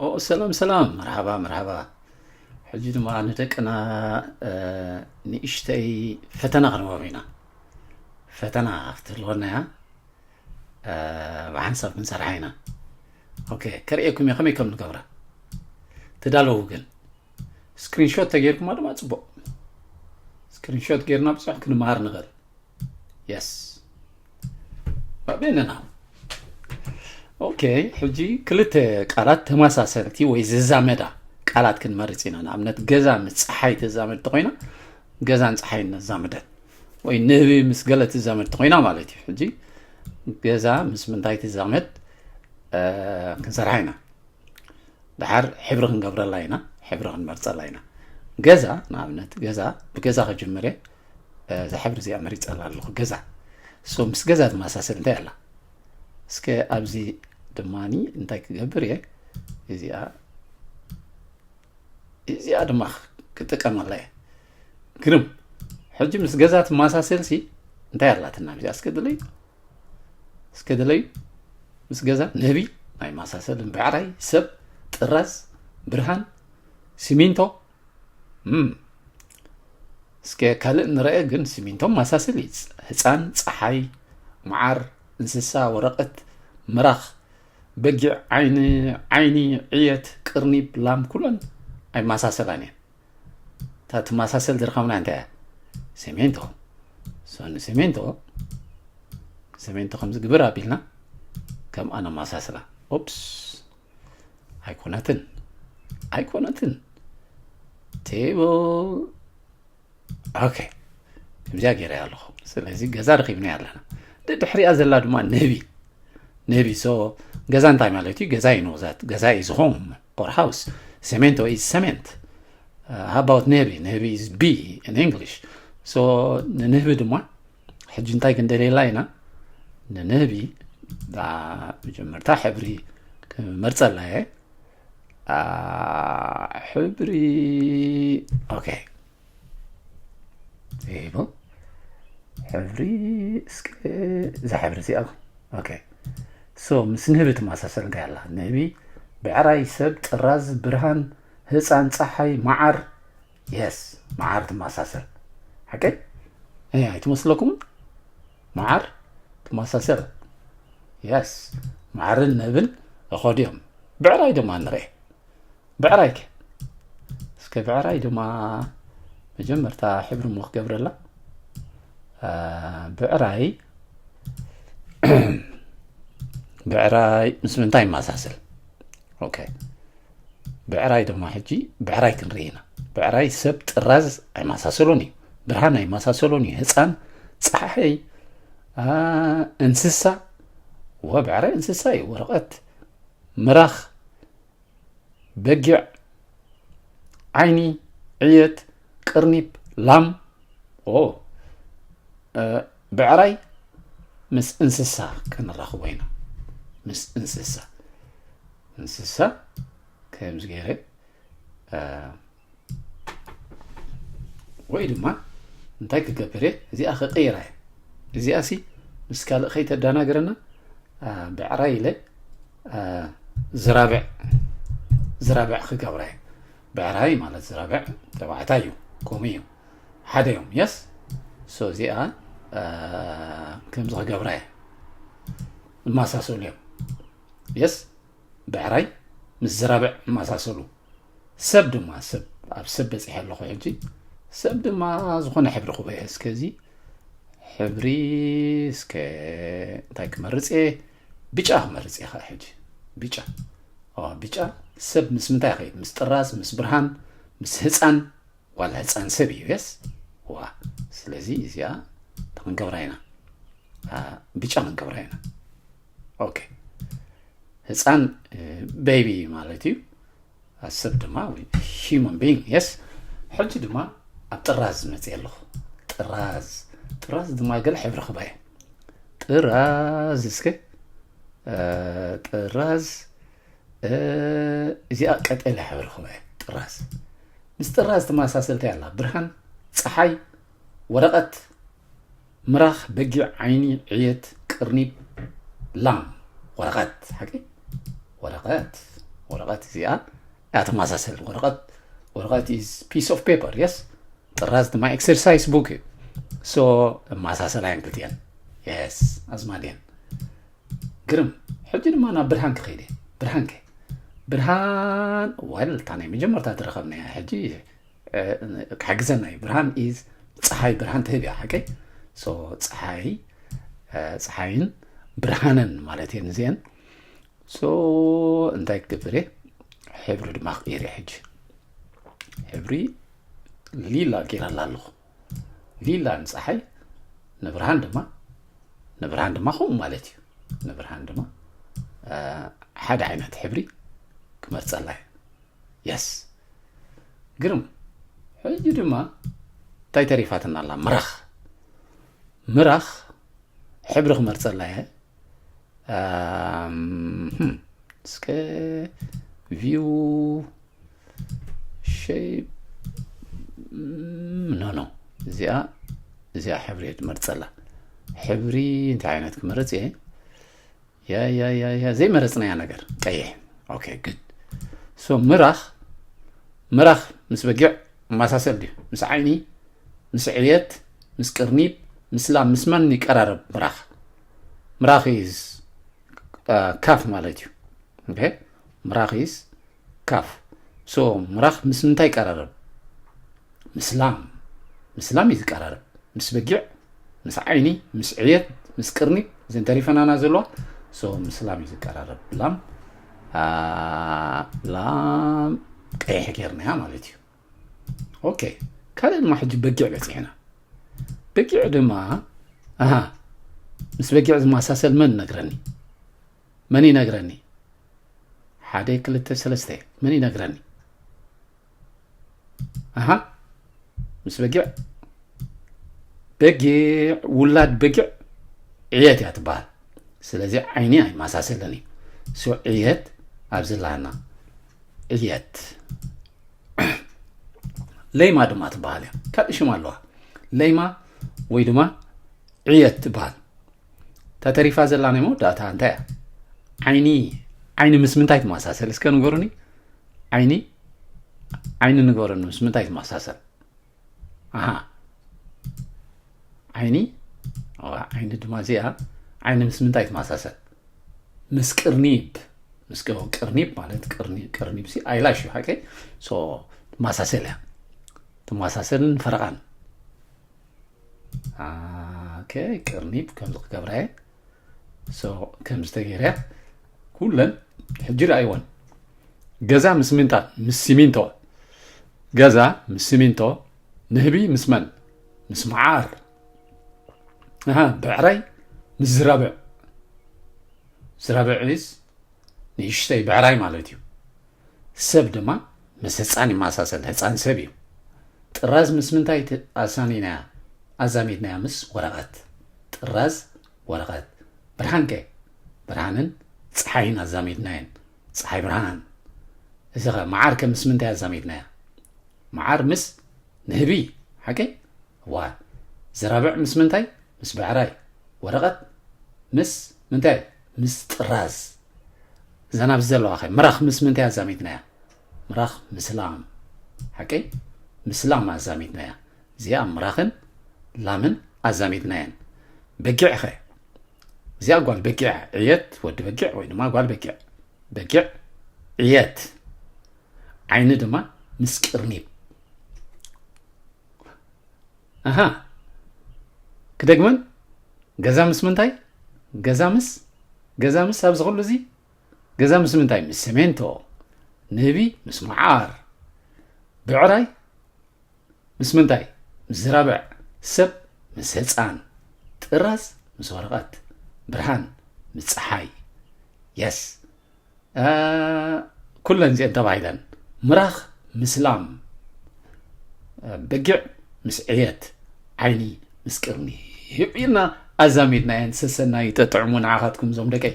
ኦ ሰላም ሰላም፣ መርሓባ መርሓባ። ሕጂ ድማ ንደቅና ንእሽተይ ፈተና ክንወብ ኢና። ፈተና ክትህልወና እያ። ብሓንሳብ ክንሰርሓ ኢና። ኦኬ፣ ከርእየኩም እየ ከመይ ከም ንገብራ። ተዳለዉ ግን። ስክሪንሾት ተገይርኩማ ድማ ጽቡቕ። ስክሪንሾት ገይርና ብዙሕ ክንመሃር ንኽእል። የስ፣ ባቤንና። ኦኬ፣ ሕጂ ክልተ ቃላት ተመሳሰልቲ ወይ ዝዛመዳ ቃላት ክንመርጽ ኢና። ንኣብነት ገዛ ምስ ጸሓይ ትዛመድ ተኾይና፣ ገዛን ጸሓይን ነዛምደን፣ ወይ ንህቢ ምስ ገለ ትዛመድ ተኾይና ማለት እዩ። ሕጂ ገዛ ምስ ምንታይ ትዛመድ ክንሰርሓ ኢና። ድሓር ሕብሪ ክንገብረላ ኢና፣ ሕብሪ ክንመርጸላ ኢና። ገዛ ንኣብነት፣ ገዛ ብገዛ ክጅምር እየ። እዛ ሕብሪ እዚኣ መሪጸላ ኣለኹ፣ ገዛ። ሶ ምስ ገዛ ትመሳሰል እንታይ ኣላ? እስከ ኣብዚ ድማ እንታይ ክገብር እየ? እዚኣ እዚኣ ድማ ክጥቀመላ እየ። ግርም። ሕጂ ምስ ገዛ ትመሳሰል ሲ እንታይ ኣላትና? እዚኣ እስከ ድለዩ፣ እስከ ድለዩ። ምስ ገዛ ንህቢ ናይ ማሳሰልን፣ ብዕራይ፣ ሰብ፣ ጥራዝ፣ ብርሃን፣ ሲሚንቶ። እም። እስከ ካልእ ንረአ ግን። ሲሚንቶ ማሳሰል እዩ። ህፃን፣ ፀሓይ፣ መዓር፣ እንስሳ፣ ወረቐት፣ ምራኽ፣ በጊዕ፣ ዓይኒ፣ ዓይኒ፣ ዕየት፣ ቅርኒብ፣ ላም ኩለን ኣይመሳሰላን እየን። እታ ትመሳሰል ዝረኸብና እንታይ እያ? ሲሚንቶ። ሶ ንሲሚንቶ፣ ሲሚንቶ ከምዚ ግብር ኣቢልና ከምኣ ነመሳስላ። ኦፕስ፣ ኣይኮነትን፣ ኣይኮነትን። ቴብል። ኦኬ፣ ከምዚኣ ገይረ ኣለኹ። ስለዚ ገዛ ረኺብና ኣለና። ድሕሪኣ ዘላ ድማ ንህቢ። ንህቢ። ሶ ገዛ እንታይ ማለት እዩ? ገዛ እዩ ንውዛት፣ ገዛ እዩ ዝኾም፣ or house። Cemento is cement. How about ንህቢ? ንህቢ is bee in English. So ንንህቢ ድማ ሕጂ እንታይ ክንደልየላ ኢና? ንንህቢ መጀመርታ ሕብሪ ክመርጸላ እየ። ሕብሪ። ኦኬ፣ ይብል። ሕብሪ። እስከ እዛ ሕብሪ እዚኣ። ኦኬ፣ ሶ ምስ ንህቢ ትመሳሰል እንታይ ኣላ? ንህቢ፣ ብዕራይ፣ ሰብ፣ ጥራዝ፣ ብርሃን፣ ህፃን፣ ፀሓይ፣ መዓር። የስ፣ መዓር ትመሳሰል። ሓቀይ? ኣይትመስለኩምን? መዓር ትመሳሰል። የስ፣ መዓርን ንህብን እኸድዮም። ብዕራይ ድማ ንርኤ። ብዕራይከ? እስከ ብዕራይ ድማ መጀመርታ ሕብሪ እሞ ክገብረላ። ብዕራይ፣ ብዕራይ ምስ ምንታይ ይመሳሰል? ኦኬ፣ ብዕራይ ድማ ሕጂ ብዕራይ ክንርኢ ኢና። ብዕራይ ሰብ ጥራዝ ኣይመሳሰሎን እዩ። ብርሃን ኣይመሳሰሎን እዩ። ህፃን፣ ፀሓይ፣ እንስሳ። ወ ብዕራይ እንስሳ እዩ። ወረቐት፣ ምራኽ፣ በጊዕ፣ ዓይኒ፣ ዕየት፣ ቅርኒብ፣ ላም። ኦ፣ ብዕራይ ምስ እንስሳ ከነራኽቦ ኢና። ምስ እንስሳ። እንስሳ ከምዚ ገይረ፣ ወይ ድማ እንታይ ክገብር እየ? እዚኣ ክቕይራ እየ። እዚኣ ሲ ምስ ካልእ ከይተዳናግረና፣ ብዕራይ ኢለ ዝራብዕ፣ ዝራብዕ ክገብራ እየ። ብዕራይ ማለት ዝራብዕ ተባዕታይ እዩ፣ ከምኡ እዩ። ሓደ እዮም። የስ። ሶ እዚኣ ከምዚ ክገብራ እየ። ይመሳሰሉ እዮም። የስ። ብዕራይ ምስ ዝራብዕ ይመሳሰሉ። ሰብ ድማ፣ ሰብ፣ ኣብ ሰብ በፂሐ ኣለኹ ሕጂ። ሰብ ድማ ዝኾነ ሕብሪ ክበየ። እስከዚ ሕብሪ፣ እስከ እንታይ ክመርፅ እየ? ብጫ ክመርፅ እየ ከዓ ሕጂ። ብጫ። ኦ፣ ብጫ። ሰብ ምስ ምንታይ ይኸይድ? ምስ ጥራዝ፣ ምስ ብርሃን፣ ምስ ህፃን። ዋላ ህፃን ሰብ እዩ። የስ። ዋ፣ ስለዚ እዚኣ ክንገብራ ኢና። ብጫ ክንገብራ ኢና። ኦኬ፣ ህፃን ቤቢ ማለት እዩ። ሰብ ድማ ሂማን ቢንግ። የስ። ሕጂ ድማ ኣብ ጥራዝ መፅእ ኣለኹ። ጥራዝ፣ ጥራዝ ድማ ገለ ሕብሪ ክበየ። ጥራዝ እስከ ጥራዝ፣ እዚኣ ቀጠልያ ሕብሪ ክበየ። ጥራዝ፣ ምስ ጥራዝ ተመሳሰልቲ ኣላ። ብርሃን፣ ፀሓይ፣ ወረቐት፣ ምራኽ፣ በጊዕ፣ ዓይኒ፣ ዕየት፣ ቅርኒብ፣ ላም። ወረቐት፣ ሓቂ? ወረቐት፣ ወረቐት። ወረቐት እዚኣ እያ ትመሳሰል። ወረቐት ወረቐት is piece of paper, yes። ጥራዝ ድማ exercise book እዩ። So እመሳሰላ እየን ክልቲኤን። Yes፣ ኣዝማድ እየን። ግርም። ሕጂ ድማ ናብ ብርሃን ክኸይድ እየ። ብርሃን ከ ብርሃን ወል እታ ናይ መጀመርታ ዝረኸብናያ ሕጂ ክሕግዘና እዩ። ብርሃን ኢዝ ፀሓይ ብርሃን ትህብ እያ ሓቀይ። ሶ ፀሓይ ፀሓይን ብርሃንን ማለት እየን እዚአን። ሶ እንታይ ክገብር እየ? ሕብሪ ድማ ክቅይር እየ ሕጂ። ሕብሪ ሊላ ገይረላ ኣለኹ። ሊላ ንፀሓይ ንብርሃን ድማ ንብርሃን ድማ ከምኡ ማለት እዩ። ንብርሃን ድማ ሓደ ዓይነት ሕብሪ ክመርፀላ እየ። የስ ግርም። ሕጂ ድማ እንታይ ተሪፋትና ኣላ? ምራኽ ምራኽ ሕብሪ ክመርፀላ እየ። እስከ ቪው ሸይፕ ኖ ኖ እዚኣ እዚኣ ሕብሪ እየ ትመርፀላ። ሕብሪ እንታይ ዓይነት ክመርፅ እየ? ያ ያ ያ ያ ዘይመረፅናያ ነገር ቀይሕ። ኦኬ ግድ። ሶ ምራኽ ምራኽ ምስ በጊዕ መሳሰል ድዩ? ምስ ዓይኒ፣ ምስ ዕየት፣ ምስ ቅርኒብ፣ ምስ ላም፣ ምስ መን ይቀራረብ ምራኽ? ምራኽ ኢዝ ካፍ ማለት እዩ። ኦኬ ምራኽ ኢዝ ካፍ። ሶ ምራኽ ምስ ምንታይ ይቀራረብ? ምስ ላም ምስ ላም እዩ ዝቀራረብ። ምስ በጊዕ፣ ምስ ዓይኒ፣ ምስ ዕየት፣ ምስ ቅርኒብ እዘን ተሪፈናና ዘለዋ። ሶ ምስ ላም እዩ ዝቀራረብ። ላም ላም ቀይሕ ጌርናያ ማለት እዩ። ኦኬ ካልእ ድማ ሕጂ በጊዕ በፂሕና። በጊዕ ድማ ኣሃ ምስ በጊዕ ዝመሳሰል መን ነግረኒ? መን ይነግረኒ? ሓደ ክልተ ሰለስተ መን ይነግረኒ? ኣሃ ምስ በጊዕ በጊዕ ውላድ በጊዕ ዕየት እያ ትበሃል። ስለዚ ዓይኒ ኣይመሳሰልን እዩ። ሶ ዕየት ኣብዚ ኣለና። ዕየት ለይማ ድማ ትበሃል እያ። ካልእ ሽም ኣለዋ። ለይማ ወይ ድማ ዕየት ትበሃል። ተተሪፋ ዘላ ናይ መወዳእታ እንታይ እያ? ዓይኒ ዓይኒ ምስ ምንታይ ትመሳሰል? እስከ ንገሩኒ። ዓይኒ ዓይኒ ንገሩኒ ምስ ምንታይ ትመሳሰል? ኣሃ ዓይኒ ዓይኒ ድማ እዚኣ ዓይኒ ምስ ምንታይ ትመሳሰል? ምስ ቅርኒብ ምስ ቅርኒብ ማለት ቅርኒብ ሲ ኣይላሽ እዩ ሓቀይ። ትመሳሰል እያ። ትመሳሰልን ፈረቓን። ኦኬ ቅርኒብ ከምዚ ክገብራ እየ። ከምዚ ተገይረ ኩለን ሕጂ ረኣይወን። ገዛ ምስ ምንታ ምስ ሲሚንቶ ገዛ ምስ ሲሚንቶ ንህቢ ምስ መን? ምስ መዓር። ብዕራይ ምስ ዝራብዕ። ዝራብዕ ስ ንእሽተይ ብዕራይ ማለት እዩ። ሰብ ድማ ምስ ህፃን ይመሳሰል። ህፃን ሰብ እዩ። ጥራዝ ምስ ምንታይ ኣሳኒናያ ኣዛሚድናያ? ምስ ወረቐት። ጥራዝ ወረቐት። ብርሃን ከ? ብርሃንን ፀሓይን ኣዛሚድናየን። ፀሓይ ብርሃን። እዚ ኸ መዓር ከ ምስ ምንታይ ኣዛሚድናያ? መዓር ምስ ንህቢ ሓቂ? ዋ ዝራብዕ ምስ ምንታይ? ምስ ብዕራይ። ወረቐት ምስ ምንታይ? ምስ ጥራዝ። እዘን ኣብዚ ዘለዋ ኸ ምራኽ ምስ ምንታይ ኣዛሚድናያ? ምራኽ ምስ ላም ሓቂ? ምስ ላም ኣዛሚድናያ። እዚኣ ምራኽን ላምን ኣዛሚድናየን። በጊዕ ኸ? እዚኣ ጓል በጊዕ ዕየት ወዲ በጊዕ ወይ ድማ ጓል በጊዕ በጊዕ ዕየት ዓይኒ ድማ ምስ ቅርኒብ። ኣሃ ክደግመን ገዛ ምስ ምንታይ? ገዛ ምስ ገዛ ምስ ኣብዚ ኩሉ እዚ ገዛ ምስ ምንታይ? ምስ ሰሜንቶ። ንህቢ ምስ መዓር። ብዕራይ ምስ ምንታይ? ምስ ዝራብዕ። ሰብ ምስ ህፃን። ጥራዝ ምስ ወረቐት። ብርሃን ምስ ፀሓይ። የስ ኩለን እዚአን ተባሂለን። ምራኽ ምስ ላም። በጊዕ ምስ ዕየት። ዓይኒ ምስ ቅርኒ። ህቢና ኣዛሚድናየን። ሰሰናዩ ጠጥዕሙ ንዓኻትኩም እዞም ደቀይ።